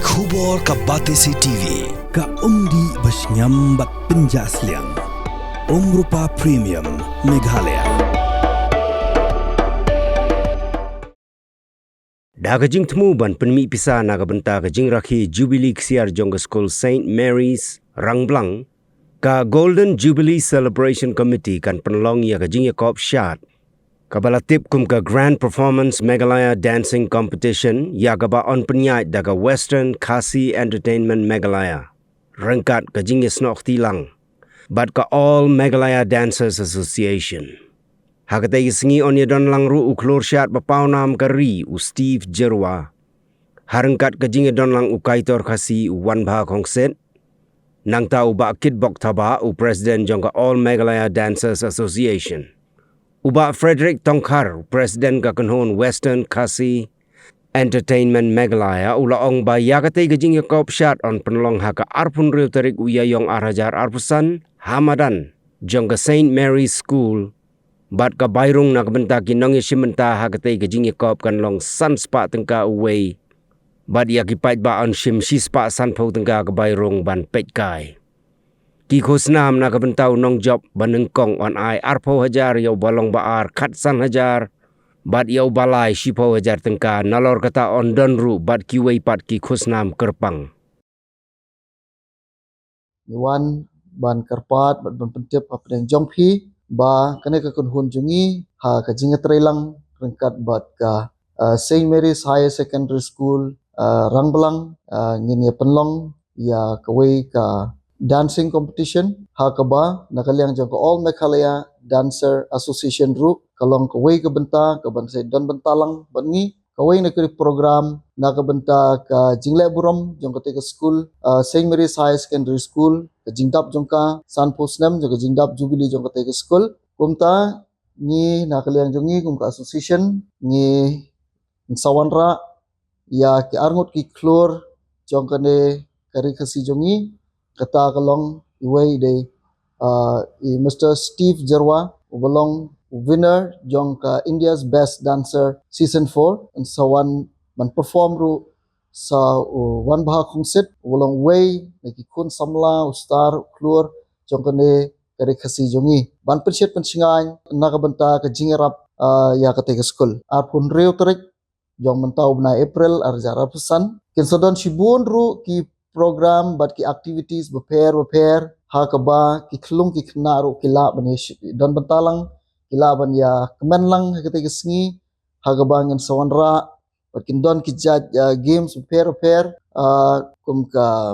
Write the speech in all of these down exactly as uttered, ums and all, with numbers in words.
Khubor ka Batesi T V, ka umdih ba shngiam bad pynjah sliang. Umrupa Premium, Meghalaya. Da ka jingthmu ban pynmih pisa na ka bynta ka jingrakhe Jubilee ksiar jong ka skul Saint Mary's Rangblang, ka Golden Jubilee Celebration Committee kan pynlong ïa ka jingïakop shad kaba la tip kum ka Grand Performance Meghalaya Dancing Competition, ïa kaba yn pynïaid da ka Western Khasi Entertainment Meghalaya ryngkat ka jingïasnoh kti lang bad ka All Meghalaya Dancers Association. Ha katei ka sngi yn ïadon lang ruh u khlur shad ba pawnam ka ri, u Steve Jyrwa, ha ryngkat ka jingïadon lang u kaitor Khasi, u Wanbha Khongsit, nangta u Bah Kitbok Thabah, u president jong ka All Meghalaya Dancers Association, u Bah Frederick Tongkhar, u president ka kynhun Western Khasi Entertainment Meghalaya, u la ong ba ïa katei ka jingïakop shad yn pynlong ha ka arphew hynriew tarik u Ïaïong ar hajar arphew san ha madan jong ka Saint Mary's School, bad ka bai rung na ka bynta ki nongïashim bynta ha katei ka jingïakop kan long san spah tyngka uwei, bad ïa ki paidbah yn shim shi spah sanphew tyngka ka bai rung ban peit kai. Ki khusnam na ka bynta u nongjop ba nyngkong yn ai arphew hajar, ïa u ba long ba ar khatsan hajar, bad ïa u ba lai shiphew hajar tyngka. Nalor kata yn don ruh bad kiwei pat ki khusnam kyrpang. Ngi wan ban kyrpad bad ban pyntip hapdeng jong phi ba kane ka kynhun jong ngi ha ka jingïatreilang ryngkat bad ka, uh, Saint Mary's Higher Secondary School, uh, Rangblang, uh, ngin ïa pynlong ïa kawei ka dancing competition ha kaba na ka liang jong ka All Meghalaya Dancer Association ruh ka long kawei ka bynta kaban sa don bynta lang bad ngi. Kawei na ka program na ka bynta ka jingleh burom jong katei ka skul, uh, Saint Mary's Higher Secondary School, ka jingdap jong ka sanphew snem jong ka jingdap Jubilee jong katei ka skul. Kumta ngi na ka liang jong ngi kum ka association ngi sa wanrah ïa ki arngut ki khlur jong kane ka ri Khasi jong ngi. Kata ka long iwei de, uh, i Mister Steve Jyrwa, u ba long winner jong ka India's Best Dancer Season four, yn sa wan ban perform ruh sa u Wanbha Khongsit, u ba long uwei na ki khun samla, u star, u khlur jong kane ka ri Khasi jong ngi. Ban pynshet pynshngaiñ na ka bynta ka jingïarap, uh, ïa katei ka skul. Arphew hynriew tarik jong mynta u bnai April ar hajar arphew san. Kin sa don shibun ruh ki program bad ki activities bapher bapher ha kaba ki khyllung ki khynnah ruh ki lah ban ïa shi-, don bynta lang, ki lah ban ïa kmen lang ha katei ka sngi ha kaba ngin sa wanrah. Bad kin don ki jait, uh, games bapher bapher, uh, kum ka,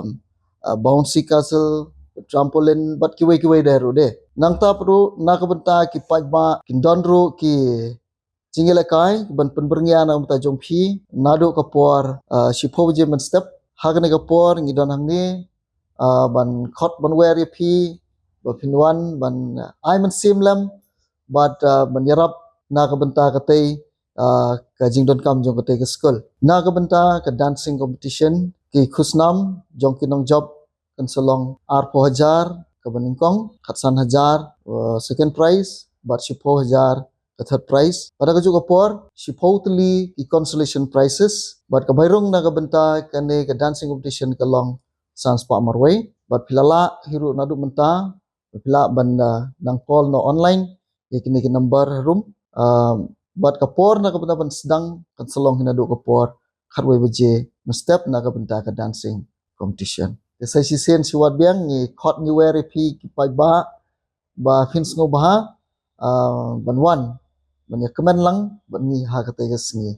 uh, bouncy castle, trampoline, bad kiwei kiwei de ruh de. Nangta pat ruh na ka bynta ki paidbah kin don ruh ki jingïalehkai ban pynbyrngia na ka bynta jong phi naduh ka por, uh, shiphew baje mynstep. Ha kane ka por ngi don hangne, uh, ban khot ban wer ïa phi ba phin wan ban, uh, ai mynsiem lem bad, uh, ban ïarap na ka bynta katei, uh, ka jingdonkam jong katei ka skul. Na ka bynta ka dancing competition, ki khusnam jong ki nongjop kan sa long arphew hajar kaba nyngkong, khatsan hajar, uh, second prize, bad shiphew hajar ka third prize. Bad ha kajuh ka por shiphew tylli ki consolation prizes. Bad ka bai rung na ka bynta kane ka dancing competition ka long san spah marwei. Bad phi la lah hi ruh naduh mynta, phi lah ban, uh, nang call noh online ïa kine ki number harum. Uh, bad ka por na ka bynta ban sdang kan sa long hi naduh ka por khatwei baje mynstep na ka bynta ka dancing competition. Te sa shisien shi wat biang ngi khot ngi wer ïa phi ki paidbah ba phin sngewbha, uh, ban wan ban ïa kmen lang bad ngi ha katei ka sngi.